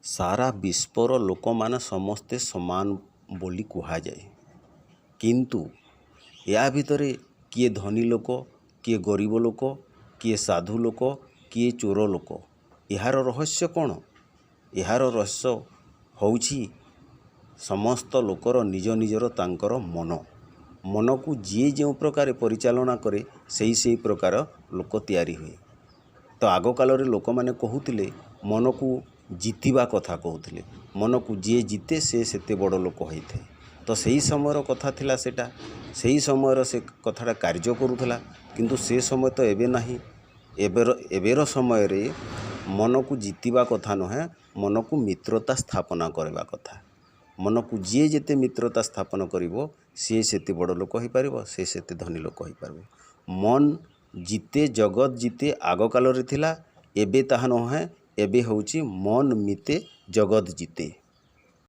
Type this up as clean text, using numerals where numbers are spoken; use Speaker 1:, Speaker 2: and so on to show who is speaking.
Speaker 1: ସାରା ବିଶ୍ୱର ଲୋକମାନେ ସମସ୍ତେ ସମାନ ବୋଲି କୁହାଯାଏ, କିନ୍ତୁ ୟା ଭିତରେ କିଏ ଧନୀ ଲୋକ, କିଏ ଗରିବ ଲୋକ, କିଏ ସାଧୁ ଲୋକ, କିଏ ଚୋର ଲୋକ, ଏହାର ରହସ୍ୟ କ'ଣ? ଏହାର ରହସ୍ୟ ହେଉଛି ସମସ୍ତ ଲୋକର ନିଜ ନିଜର ତାଙ୍କର ମନ। ମନକୁ ଯିଏ ଯେଉଁ ପ୍ରକାରେ ପରିଚାଳନା କରେ, ସେଇ ସେଇ ପ୍ରକାର ଲୋକ ତିଆରି ହୁଏ। ତ ଆଗକାଳରେ ଲୋକମାନେ କହୁଥିଲେ, ମନକୁ ଜିତିବା କଥା କହୁଥିଲେ। ମନକୁ ଯିଏ ଜିତେ, ସେ ସେତେ ବଡ଼ ଲୋକ ହୋଇଥାଏ। ତ ସେଇ ସମୟର କଥା ଥିଲା ସେଇଟା। ସେଇ ସମୟର ସେ କଥାଟା କାର୍ଯ୍ୟ କରୁଥିଲା, କିନ୍ତୁ ସେ ସମୟ ତ ଏବେ ନାହିଁ। ଏବେର ସମୟରେ ମନକୁ ଜିତିବା କଥା ନୁହେଁ, ମନକୁ ମିତ୍ରତା ସ୍ଥାପନା କରିବା କଥା। ମନକୁ ଯିଏ ଯେତେ ମିତ୍ରତା ସ୍ଥାପନ କରିବ, ସିଏ ସେତେ ବଡ଼ ଲୋକ ହୋଇପାରିବ, ସେ ସେତେ ଧନୀ ଲୋକ ହୋଇପାରିବ। ମନ ଜିତେ ଜଗତ ଜିତେ ଆଗକାଳରେ ଥିଲା, ଏବେ ତାହା ନୁହେଁ। ଏବେ ହେଉଛି ମନ ମିତେ ଜଗତ ଜିତେ।